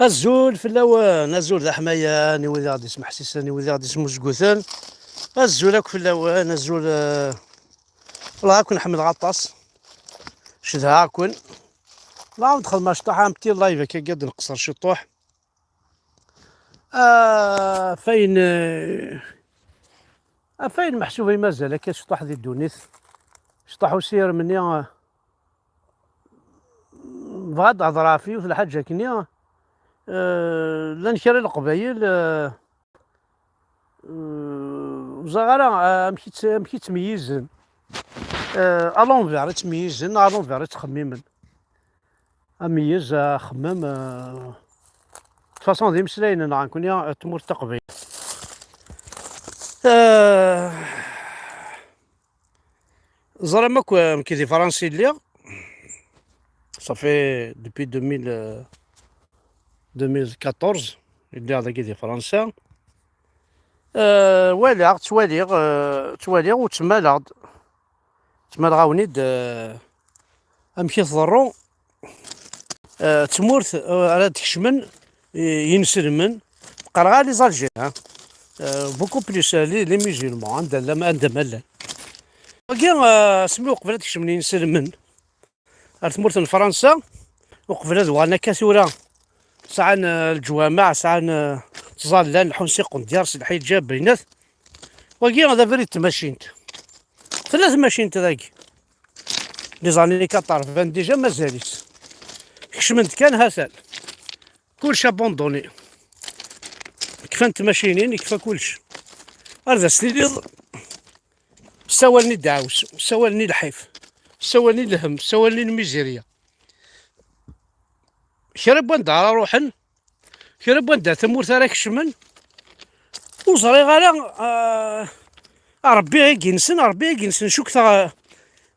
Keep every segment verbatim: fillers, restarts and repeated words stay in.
Azul fell-awen, azul d aḥmayan i wid i ɣ-d-ismeḥsisen, i wid i ɣ-d-ismuzguten. Azul akk fell-awen, azul, eh, Wellah ad ken-ḥemmleɣ aṭas. Cedhaɣ-ken. Wellah ad xedmeɣ ciṭuḥ am ti live akka ad nqeṣṣer ciṭuḥ. Ah, fayen, eh, ah, fayen meḥsub ay mazal akka ciṭuḥ di ddunit. Ciṭuḥ usirem-nni, eh, bɣa ad d-hedreɣ ɣef yiwet lḥaǧa akkenni, eh, llan kra n leqbayel, eh, eh, ur ẓriɣ ara, eh, amek i tt-, amek i ttmeyyizen. Eh, à l'envers i ttmeyyizen, neɣ à l'envers i ttxemmimen. Ameyyez, eh, axemmem, eh, de toute façon, d imeslayen-nneɣ, nekkni, eh, tmurt taqbaylit. Eh, Ẓram akk, eh, amek di Fransa i lliɣ. Ça fait depuis deux mille, euh, deux mille quatorze i lliɣ dagi di Fransa. Eh, walaɣ, ttwaliɣ, eh, ttwaliɣ u ttmaleɣ-d. Ttmaleɣ-awen-id, eh, amek i tḍerru, eh, tmurt, eh, ara d-kecmen, eh, yinselmen. Qqareɣ les Algériens, hein. Eh, beaucoup plus, eh, les, les musulmans, anda llan, anda ma llan. Wagi, eh, asmi uqbel ad kecmen yinselmen ar tmurt n Fransa, uqbel ad uɣalen akka tura, sɛan, eh, leǧwameɛ, sɛan, eh, ttẓallan, lḥun s iqendyar, s lḥiǧab, baynat. Wagi d abrid n tmacint. Tella tmacint dagi. Les années quatre-vingts déjà mazal-itt. Kecmen-d kan, ha-t-an. Kullec abandonné. Kfant tmacinin, yekfa kullec. Ar d as-tiniḍ, ssawalen i ddeɛwessu, ssawalen i lḥif, ssawalen i lhemm, ssawalen i lmizirya. Kra n wanda ara ruḥen, kra n wanda tamurt ara kecmen, ur ẓriɣ ara, ah, Ṛebbi i yinsen, Ṛebbi i yinsen, cukkteɣ, ah,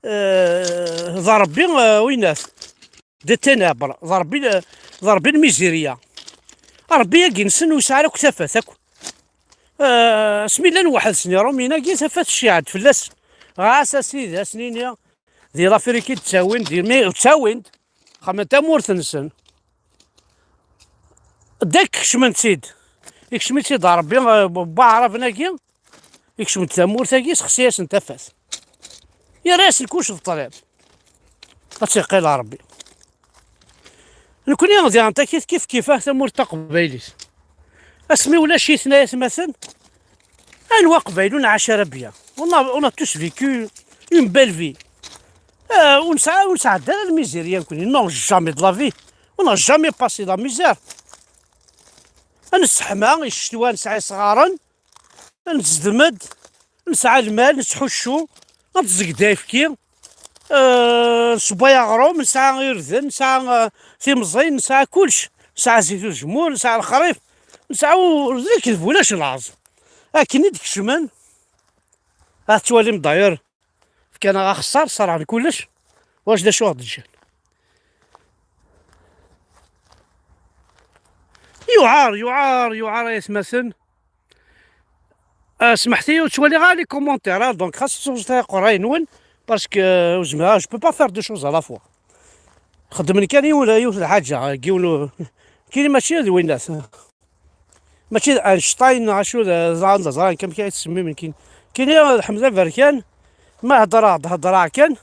d Ṛebbi, ah, winat, des ténèbres, d Ṛebbi, d Ṛebbi n lmizirya. Ṛebbi i yinsen ur yesɛi ara akk tafat akk. Ah, asmi llan weḥd-sen Iṛumyen-agi, tafat tecceɛ-d fell-as. Ɣas a sidi, a s-nini, di l'Afrique i d-ttawin-d, mi ttawin-d, xedmen tamurt-nsen. Dak kecmen-tt-id. Ikcem-itt-id Ṛebbi, eh, Waɛraben-agi, ikcem-d tamurt-agi, sexsi-yasen tafat. Yerra-yasen kullec d ṭṭlam. Ad tt-iqqil Ṛebbi. Nekkni diɣen takit kif kif, ah, tamurt taqbaylit. Asmi ulac-iten ay atmaten, anwa aqbayli ur nɛac ara bien. On a, on a tous vécu une belle vie. Euh, ur nesɛa, ur nesɛedda ara lmizirya nekkni. Non, jamais de la vie. On n'a jamais passé la misère. Ad nesseḥma, icetwa nesɛa isɣaren, ad nezdem-d, nesɛa lmal, nettḥuccu, ad neẓẓeg-d ayefki, euh, nsewway aɣrum, nesɛa irden, nesɛa, euh, timẓin, nesɛa kullec, nesɛa zzit uzemmur, nesɛa lexrif, nesɛa u-, d lekdeb ulac laẓ. Akken i d-kecmen, ad tettwalim d'ailleurs, fkan-aɣ axeṣṣar, ṣerɛen kullec, wac d acu ɣ-d-ǧǧan. Yuɛer, yuɛer, yuɛer ay atmaten. Ah, smeḥt-iyi ur ttwaliɣ ara les commentaires, ah, donc xas ttruẓet ay aqerray-nwen, parce que, euh, ur zmireɣ, je peux pas faire deux choses à la fois. Xeddmen kan yiwen, yiwet lḥaǧa, yiwen u-, kini mačči d winnat. Mačči d Einstein, neɣ acu d, d, d, ẓran kan amek ay ttsemmimen kini. Kini d Ḥmed Aberkan, ma heddreɣ-d, heddreɣ kan,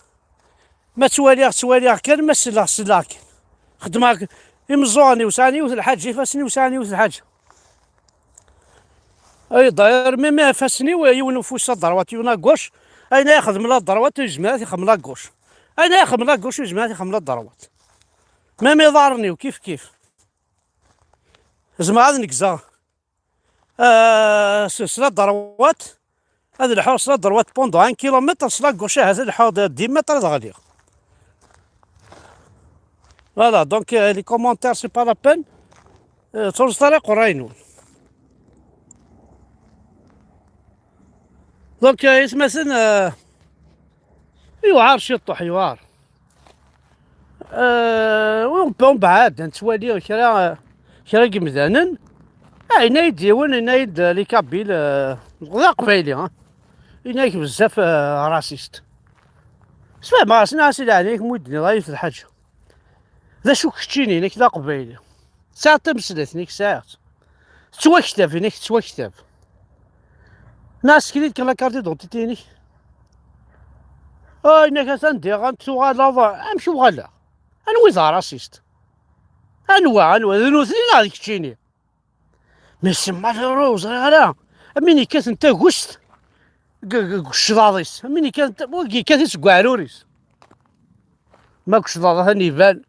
ma ttwaliɣ, ttwaliɣ kan, ma selleɣ, selleɣ kan. Xeddmeɣ k-, imeẓẓuɣen-iw sɛan yiwet lḥaǧa, ifassen-iw sɛan yiwet lḥaǧa. Ay, d'ailleurs, même ifassen-iw, yiwen ufus à droite, yiwen à gauche, ayen ay xedmen la droite, ur yezmir ad t-ixdem la gauche. Ayen ay xedmen la gauche, ur yezmir ad t-ixdem la droite. Même iḍarren-iw, kif kif. Zemreɣ ad neggzeɣ, euh, s, s la droite, ad lḥuɣ s la droite pendant un kilomètre, s la gauche ahat ad lḥuɣ d dix mètres ad ɣliɣ. Voilà, donc, euh, les commentaires, c'est pas la peine. Euh, ttruẓet ara aqerray-nwen. Donc, euh, atmaten, euh, yuɛer ciṭuḥ, yuɛer. Euh, umbeɛd, nettwali kra, kra n yimdanen. Ah, yenna-yi-d yiwen, yenna-yi-d, euh, les Kabyles, euh, d aqbayli, hein. Yenna-yak bezzaf, euh, raciste. Sfehmeɣ-as, nniɣ-as, i leɛnaya-k, ma ur d-tenniḍ ara yiwet lḥaǧa. D acu keččini, nekk d aqbayli. Tesɛiḍ tameslayt-nnek, tesɛiḍ. Tettwaktab, inek tettwaktab. Nɛas-k-id kan la carte d'identité-inek. Ay, inek atan diɣen tuɣaleḍ. Amek uɣaleɣ? Anwa i d arasist? Anwa, anwa? D nutni neɣ d keččini? Mais c'est malheureux, ur ẓriɣ ara. Am win yekkaten tagust deg, deg, deg ucḍaḍ-is. Am win yekkaten ta-, wagi yekkat-itt deg uɛrur-is. Ma deg ucḍaḍ atan iban.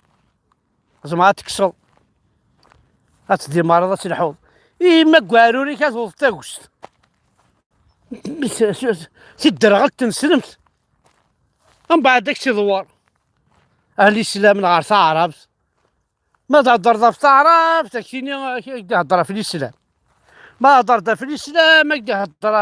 Tzemreḍ ad tekkseḍ. Ad tdimareḍ, ad telḥuḍ. I ma deg uɛrur-ik ad tewḍeḍ tagust. Tidderɣelt tneslemt. Mbeɛd ad k-tiḍewwer. Ar lislamen ɣer taɛrabt. Ma theddreḍ ɣef taɛrabt, ad k-tini, ad k-d-ihedder ɣef lislamen. Ma theddreḍ ɣef lislamen, ad k-d-ihedder,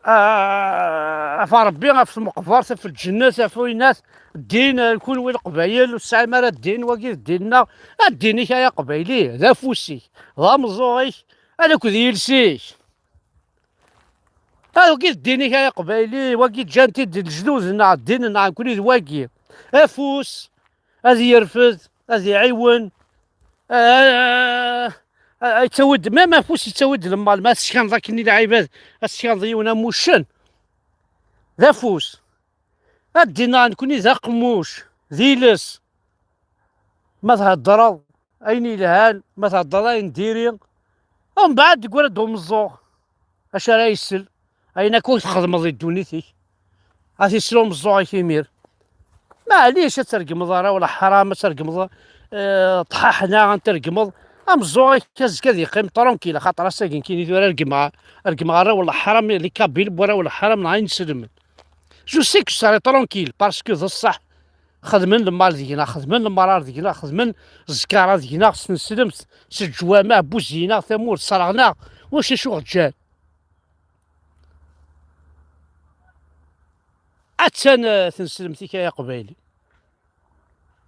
ah, ɣef Ṛebbi, ɣef tmeqbert, ɣef lǧennet, ɣef winat. Ddin, eh, kunwi Leqbayel, ur tesɛim ara ddin, wagi d ddin-nneɣ. Ddin-ik ay Aqbayli, d afus-ik, d ameẓẓuɣ-ik, ala akked yiles-ik. Ah, wagi d ddin-ik ay Aqbayli, wagi ǧǧan-t-id lejdud-nneɣ, ddin-nneɣ, nekkni d wagi. Afus, ad yerfed, ad iɛiwen, ah, ah, yettawi-d, même afus yettawi-d lemmal, ma teskanḍ akken i lɛibad, ad teskanḍ yiwen am uccen, d afus. Ad d-innaɣ nekkni d aqemmuc, d iles. Ma theddreḍ ayen yelhan, ma theddreḍ ayen diri, mbeɛd deg wara d umeẓẓuɣ, acu ara yessel? Ayen akk i txedmeḍ di ddunit-ik, ad t-isel umeẓẓuɣ-ik imir. Maɛlic, ad tregmeḍ arraw n leḥram, ad tregmeḍ, eh, ṭṭḥaḥna, ad tregmeḍ. Ameẓẓuɣ-ik azekka ad yeqqim tranquille, axaṭer ass-agi nekkini tura regmeɣ, regmeɣ arraw n leḥram, les Kabyles n warraw n leḥram neɣ inselmen. Je sais que je serai tranquille, parce que d ṣṣeḥ, xedmen lemmal deg-neɣ, xedmen lemmarar deg-neɣ, xedmen zzkara deg-neɣ, s tneslemt, s leǧwameɛ, buzyin-aɣ tamurt, ṣerɣen-aɣ, wacu acu ɣ-ǧǧan? Attan, eh, tneslemt-ik ay Aqbayli.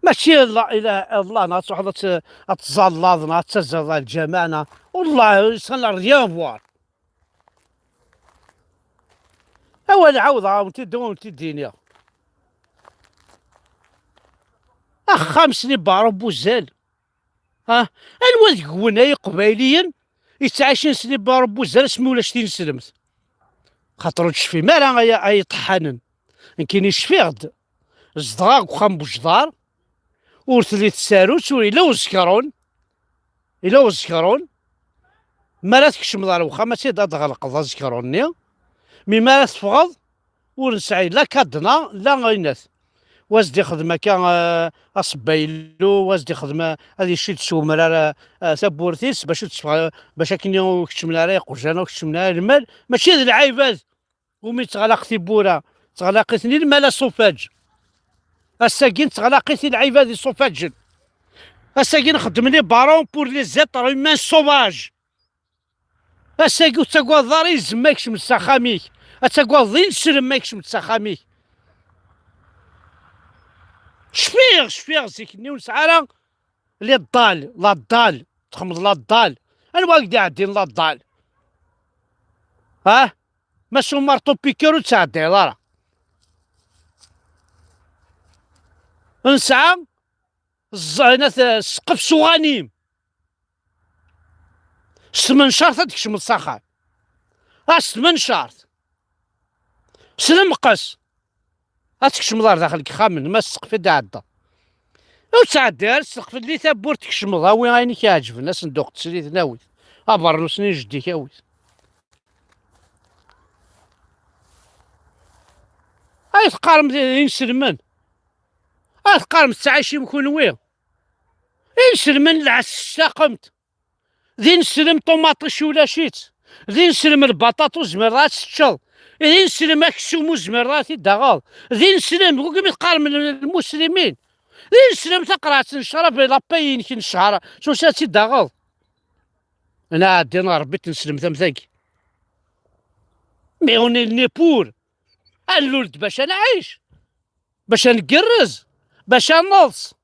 Mačči la ilaha illallah, neɣ ad truḥeḍ ad t-, ad tẓallaḍ, neɣ ad tazzaleḍ ɣer lǧameɛ, neɣ, wallah, ça n'a rien à voir. Awal ɛawdeɣ, awen-t-id, awen-t-id-iniɣ. Axxam s les barreaux n wuzzal. Ha? Anwa deg-wen ay Iqbayliyen yettɛicin s les barreaux n wuzzal asmi ulac tineslemt? Xaṭer ur tecfim ara ay, ay iṭeḥḥanen. Nekkini cfiɣ-d. Zedɣeɣ deg uxxam n Bujḍar, ur telli tsarut, ur yella uẓekṛun. Yella uẓekṛun. Mi ara tkecmeḍ ar wexxam, ad tt-id-, ad tɣelqeḍ aẓekṛun-nni. Mi, mi ara teffɣeḍ, ur nesɛi la kadna, la aynat. Wa s-d-ixdem akka, eh, aṣebbaylu, wa s-d-ixdem, eh, ad icid s umrar, eh, eh, tawwurt-is, bac ur teffeɣ, bac akken ur keččmen ara iqjan, ur keččmen ara lmal. Mačči d lɛibad. Umi teɣlaq tiwwura, teɣlaq-iten i lmal asufaǧ. Ass-agi nettɣlaq-it i lɛibad isufaǧen. Ass-agi nxeddem les barreaux pour les êtres humains sauvages. Ass-agi ur ttagadeḍ ara izem ma yekcem-d s axxam-ik. Ad tagadeḍ ineslem ma yekcem-d s axxam-ik. Cfiɣ, cfiɣ zik-nni ur nesɛi ara les dalles, la dalle. Txedmeḍ la dalle. Anwa i k-d-iɛeddin la dalle? Ha? Ma s umarṭu piqueur ur ttɛeddayeḍ ara. Nesɛa ẓẓ-, nat-, ssqef s uɣanim. S tmencaṛt ad tkecmeḍ s axxam. A s tmencaṛt. S lemqes. Ad tkecmeḍ ar daxel n yexxamen, ma ssqef i d-iɛedda. Ur ttɛeddi ara ssqef-lli tawwurt tkecmeḍ, awi ayen i k-iɛeǧben, asenduq n teslit n awit. Abeṛnus-nni n jeddi-k awit. Ay teqqarem d inselmen? Ay teqqarem tettɛicim kunwi? Inselmen lɛes tessaqemt. D ineslem ṭumaṭic ulac-itt. D ineslem lbaṭaṭ ur zmireḍ ad teččeḍ. D ineslem aksum ur zmireḍ ad t-id-taɣeḍ. D ineslem, wigi mi teqqarem l-, lmuslimin. D ineslem taqerɛet n ccrab, la paye-inek n ccher, s wacu ad tt-id-taɣeḍ? Nɛeddi neɣ Rebbi tneslemt am tagi. Mais on est né pour. Ad nlul-d bac ad nɛic. Bac ad ngerrez. Bac ad neḍs.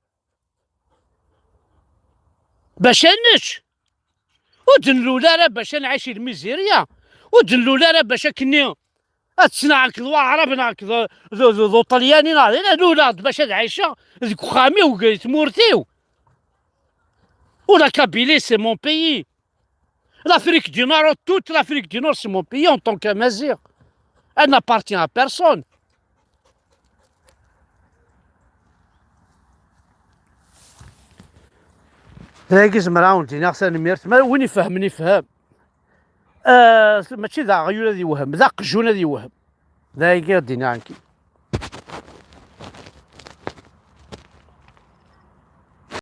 Bac ad nečč. Ur d-nlul ara bac ad nɛic i lmizirya. Ur d-nlul ara bac akkenni ad ttnaɣ akked Waɛrab neɣ akked d, d, d, d Uṭalyani neɣ d, nlul-aɣ-d bac ad ɛiceɣ deg uxxam-iw, deg tmurt-iw. Oh, la Kabylie, c'est mon pays. L'Afrique du Nord, toute l'Afrique du Nord, c'est mon pays en tant qu'Amazigh. Elle n'appartient à personne. Dagi zemreɣ ad wen-d-iniɣ tanemmirt. Ma win ifehmen, ifhem. Ah, mačči d aɣyul ad yewhem, d aqjun ad yewhem. Dagi ad d-iniɣ nekki.